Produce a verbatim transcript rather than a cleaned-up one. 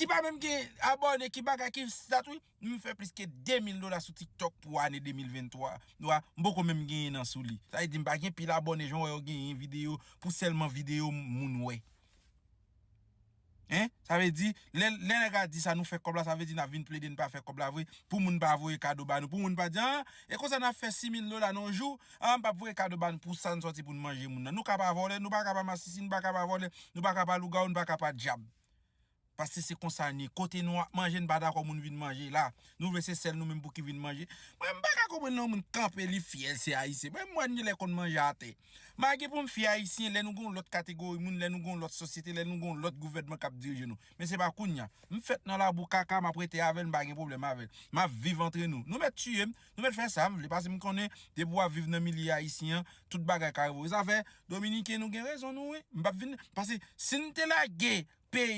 ki pa menm gen abòne, ki bagay, ki stat, wi. M fè plis ke de mil dola sou TikTok pou ane de mil venntwa. M poko menm genyen nan sou li. Sa vle di m pa gen pil abòne, jan w wè yo genyen videyo pou sèlman videyo moun wè. Hein? Sa vle di, lè, lè nèg la di sa, nou fè kòb la, sa vle di n ap vin plede n pa fè kòb la vre, pou moun pa voye kado ba nou, pou moun pa di, ah, e konsa n ap fè sis mil dola nan yon jou, ah, m p ap voye kado ba nou pou sa n sòti pou n manje moun nan. Nou ka pa vòlè, nou pa ka pa masisi, nou pa ka pa vòlè, nou pa ka pa lougawou, nou pa ka pa dyab. Paske se konsa n ye. Kote nou ap manje, n pa dakò moun vin manje la. Nou vle se sèl nou menm pou ki vin manje. Mwen, m pa ka konprann nan moun kanpe, li fyè, l se ayisyen. Mwen, m wè n gen lè konn manje atè. M pa gen pou m fyè ayisyen, lè nou gon lòt kategori moun, lè nou gon lòt sosyete, lè nou gon lòt gouvènman k ap dirije nou. Men se pa kounya. M fèt nan labou kaka, m ap rete avè l, m pa gen pwoblèm avè l. M ap viv antre nou. Nou mèt tiye m, nou mèt fè sa m vle, paske m konnen depi w ap viv nan milye ayisyen an, tout bagay ka rive w. Sa fè, Dominiken, nou gen rezon nou, wi. M p ap vin, paske si n te lage peyi